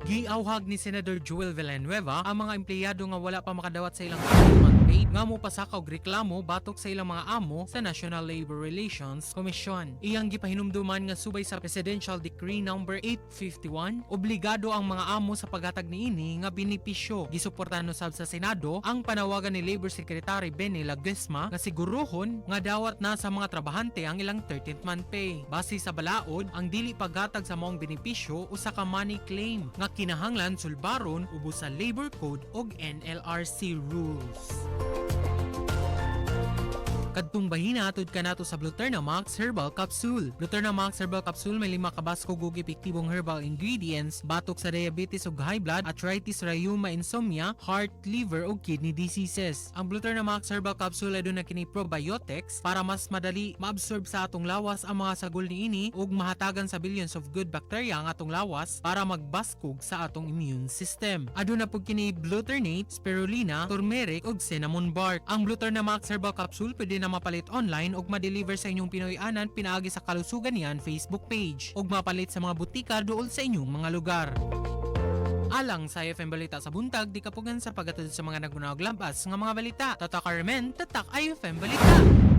Giawhag ni Senator Joel Villanueva ang mga empleyado nga wala pa makadawat sa ilang 13th pay nga mopasaka og reklamo batok sa ilang mga amo sa National Labor Relations Commission. Iyang gipahinumduman nga subay sa Presidential Decree Number 851, obligado ang mga amo sa paghatag niini nga benepisyo. Gisuportahan usab sa Senado ang panawagan ni Labor Secretary Benny Laguesma nga siguruhon nga dawat na sa mga trabahante ang ilang 13th month pay. Base sa balaod, ang dili paghatag sa maong benepisyo usa ka money claim nga kinahanglan sulbaron ubos sa Labor Code ug NLRC rules. Kadtong bahina, atud kanato sa Bluterna Max Herbal Capsule. Bluterna Max Herbal Capsule may 5 ka baskog ug epektibong herbal ingredients batok sa diabetes ug high blood, arthritis, rheuma, insomnia, heart, liver ug kidney diseases. Ang Bluterna Max Herbal Capsule aduna kini probiotics para mas madali maabsorb sa atong lawas ang mga sagol niini ug mahatagan sa billions of good bacteria ang atong lawas para magbaskog sa atong immune system. Aduna pud kini Bluternate, spirulina, turmeric ug cinnamon bark. Ang Bluterna Max Herbal Capsule pwede na mapalit online ug ma-deliver sa inyong Pinoy-anan pinaagi sa Kalusugan Yan Facebook page ug mapalit sa mga butika duol sa inyong mga lugar. Alang sa IFM Balita sa Buntag, di kapugan sa pagatod sa mga nagunawag labas nga mga balita. Tatak Carmen, tatak IFM Balita.